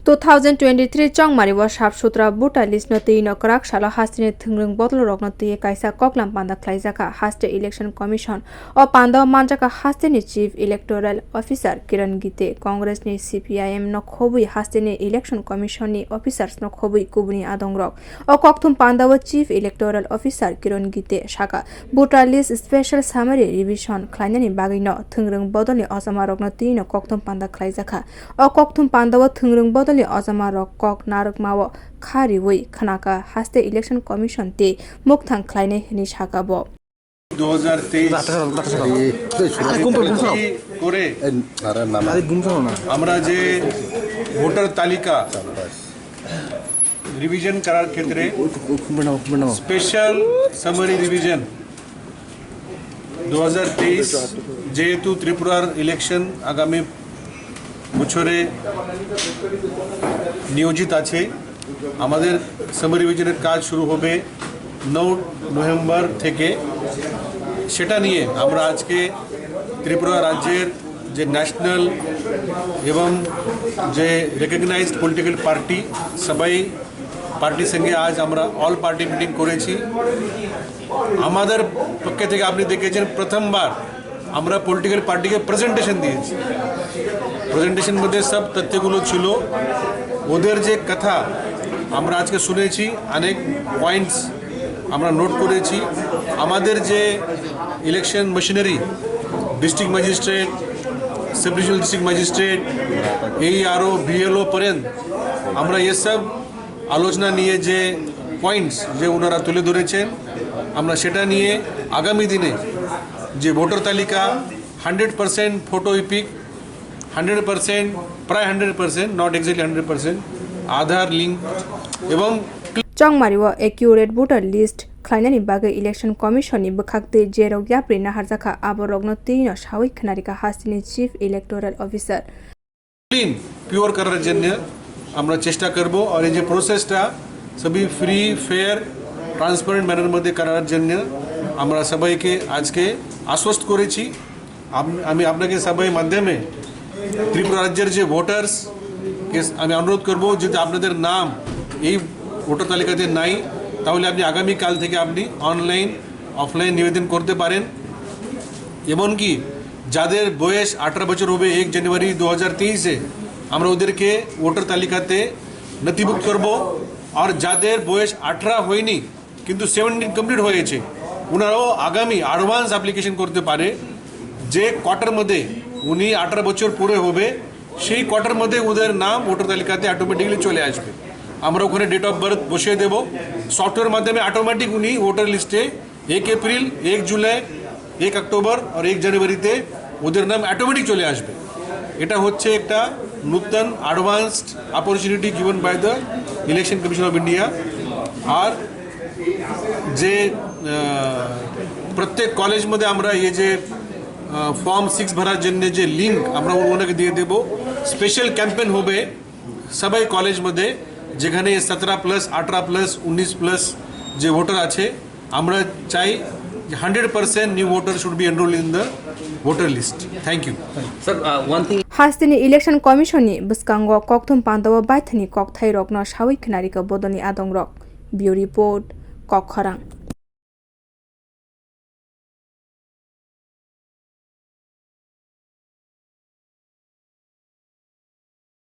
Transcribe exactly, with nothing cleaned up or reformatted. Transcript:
Two thousand twenty-three chongmari o sap sutra voter list no twi no kwrak salo hasteni thwngrwng bodol rok no twi kaisa koklam panda khlaijakha haste election commission. O panda o manjakha hasteni chief electoral officer Kiran Gite, Congress ni C P I M no khobwi hasteni election commission ni officers no khobwi kubuni adong rok. O kokthum panda o chief electoral officer Kiran Gite saka, voter list special summary revision khlainani bagwi no thwngrwng bodol ni ochama rok no twi no kokthum panda khlaijakha. O kokthum panda o thwngrwng bodol ni ochama rok kok narwkma o kha riwi khwnaka haste election commission tei mukthang khlainai hwnwi saka bo. দু হাজার তেইশ করে আমরা যে voter তালিকা রিভিশন করার ক্ষেত্রে special summary revision দু হাজার তেইশ, যেহেতু ত্রিপুরার ইলেকশন আগামী বছরে নিয়োজিত আছে, আমাদের সামারি রিভিশনের কাজ শুরু হবে নয় নভেম্বর থেকে। সেটা নিয়ে আমরা আজকে ত্রিপুরা রাজ্যের যে ন্যাশনাল এবং যে রেকগনাইজড পলিটিক্যাল পার্টি, সবাই পার্টির সঙ্গে আজ আমরা অল পার্টি মিটিং করেছি। আমাদের পক্ষ থেকে আপনি দেখেছেন, প্রথমবার আমরা পলিটিক্যাল পার্টিকে প্রেজেন্টেশন দিয়েছি। প্রেজেন্টেশন মধ্যে সব তথ্যগুলো ছিল, ওদের যে কথা আমরা আজকে শুনেছি, অনেক পয়েন্টস আমরা নোট করেছি। আমাদের যে election machinery, district magistrate, sub divisional district magistrate, এই আরও বিএলও পর্যন্ত আমরা এসব আলোচনা নিয়ে যে পয়েন্টস যে ওনারা তুলে ধরেছেন, আমরা সেটা নিয়ে আগামী দিনে যে ভোটার তালিকা hundred percent photo EPIC, hundred percent, প্রায় hundred percent, not exactly hundred percent, Aadhaar link এবং Chongmari o accurate voter list khlainani bagwi election commission ni bwkhak twi jerok yapri naharjakha, abo rokno twi no sawi khwnarikha hasteni chief electoral officer. Clean, pure করার জন্য আমরা চেষ্টা করব। আর এই যে প্রসেসটা সবই ফ্রি, ফেয়ার, ট্রান্সপারেন্ট ম্যানার মধ্যে করার জন্য আমরা সবাইকে আজকে আশ্বস্ত করেছি। আম-, আমি আপনাকে সবাই মাধ্যমে ত্রিপুরা রাজ্যের যে ভোটার্স কে আমি অনুরোধ করব, যদি আপনাদের নাম এই ভোটার তালিকাতে নাই, তাহলে আপনি আগামীকাল থেকে আপনি অনলাইন, অফলাইন নিবেদন করতে পারেন। এমনকি যাদের বয়স আঠারো বছর হবে এক জানুয়ারি দু হাজার তেইশে, আমরা ওদেরকে ভোটার তালিকাতে নথিভুক্ত করব। আর যাদের বয়স আঠারো হয়নি কিন্তু সেভেন্টিন কমপ্লিট হয়েছে, ওনারাও আগামী অ্যাডভান্স অ্যাপ্লিকেশন করতে পারে। যে কোয়ার্টার মধ্যে উনি আঠারো বছর পুরো হবে, সেই কোয়ার্টার মধ্যে ওদের নাম ভোটার তালিকাতে অটোমেটিক্যালি চলে আসবে। আমরা ওখানে ডেট অফ বার্থ বসিয়ে দেব, সফটওয়্যার মাধ্যমে অটোমেটিক উনি ভোটার লিস্টে এক এপ্রিল, এক জুলাই, এক অক্টোবর আর এক জানুয়ারিতে ওদের নাম অটোমেটিক চলে আসবে। এটা হচ্ছে একটা নতুন advanced opportunity given by the election commission of India. আর যে আহ, প্রত্যেক কলেজ মধ্যে আমরা এই যে ফর্ম সিক্স ভরার জন্য যে লিঙ্ক আমরা ওনাকে দিয়ে দেব। স্পেশাল ক্যাম্পেইন হবে সবাই কলেজ মধ্যে, যেখানে সতেরো প্লাস, আঠারো প্লাস, উনিশ প্লাস যে ভোটার আছে, আমরা চাই যে hundred percent new voter should be enrol in the voter list. Thank you. Sir, uh, one thing. Hasteni Election Commission ni bwskango kokthum pandao baithani kokthai rokno sawi khwnarikha bodolni adong rok. Bureau Report, Kokkhorang.